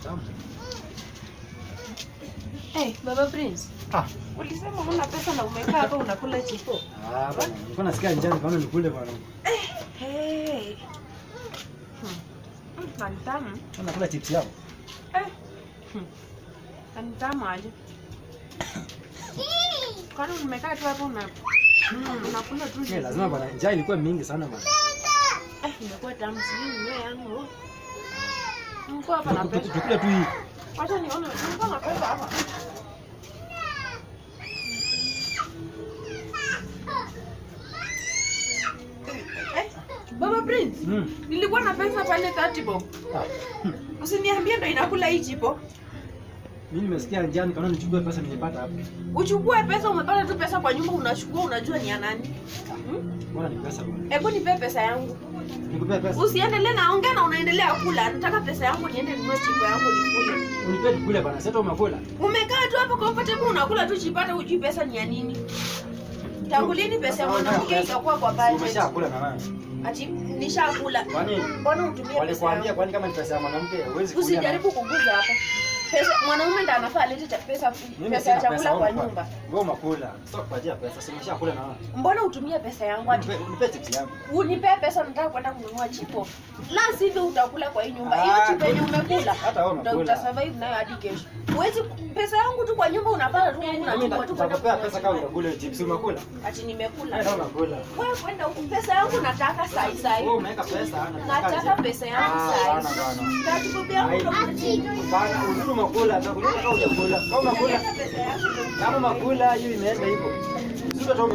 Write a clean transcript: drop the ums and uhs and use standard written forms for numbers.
Tamu. Hey, Baba Prince. Ah. Ulisema huna pesa na umekaa hapa unakula chipo. Ah, bwana. Nilikuwa nasikia njaa nikaona nikule, bwana. Hey. Na ni tamu. Nakula chips yao. Eh. Na ni tamu aje. Kwani umekaa tu hapo unakula tu Eh, lazima bwana, njaa ilikuwa mingi sana, bwana. Eh, imekuwa tamu, sijui ninunue yangu. Nilikuwa hapa na pesa. Tukule tu hii. Wacha nione, nilikuwa na pesa hapa. Eh, Baba Prince, nilikuwa na pesa pale 30 bob. Ah. Usiniambie ndo inakula hii chipo. Mimi nimesikia njaa nikaona nichukue pesa nilipata hapo. Uchukue pesa, umepata tu pesa kwa nyumba unachukua, unajua ni ya nani? Hmm? Bwana, ni pesa, bwana. Hebu nipe pesa yangu. Nikupee pesa. Usiendelee naongea na unaendelea kula. Nataka pesa yangu niende ninunue chipo yangu nikule. Unipe nikule, bwana. Sasa umekula. Umekaa tu hapo comfortable unakula tu chipo hata hujui pesa ni ya nini. Tangu lini pesa ya mwanamke ikakuwa kwa budget? Umeshakula na wewe. Ati nishakula. Kwani Mbona utumie pesa walikuambia yangu? kwani kama ni pesa ya mwanamke huwezi kula? Usijaribu kuguza hapa. Pesa mwanaume ndo anafaa alete pesa Mimi pesa ya sina pesa, chakula kwa wewe nyumba. Wewe umekula. Sio kupatia pesa, si umeshakula na wewe. Mbona utumie pesa yangu ati Nipe chips yangu. unipe pesa, nataka kwenda kununua chipo. La sivyo utakula kwa hii nyumba. Hiyo Ah, chipo yenye umekula hata wewe ndio umekula. utasurvive nayo hadi kesho. Huwezi pesa yangu tu kwa nyumba unapata tu Mimi unachukua tu kwenda nitakupea kununua pesa kama chipo. unakula chips, umekula. Ati nimekula. Wewe unakula. Wewe kwenda huku, pesa yangu nataka sai sai. Wewe umeweka pesa. Nataka pesa yangu Ah, sai. bana, bana. Tatibu yangu ndio Bana, uzuri umekula, nitakulipa kama hujakula. Kama umekula, Nataka pesa yangu ndio kama umekula hiyo imeenda hivyo. Uzuri hata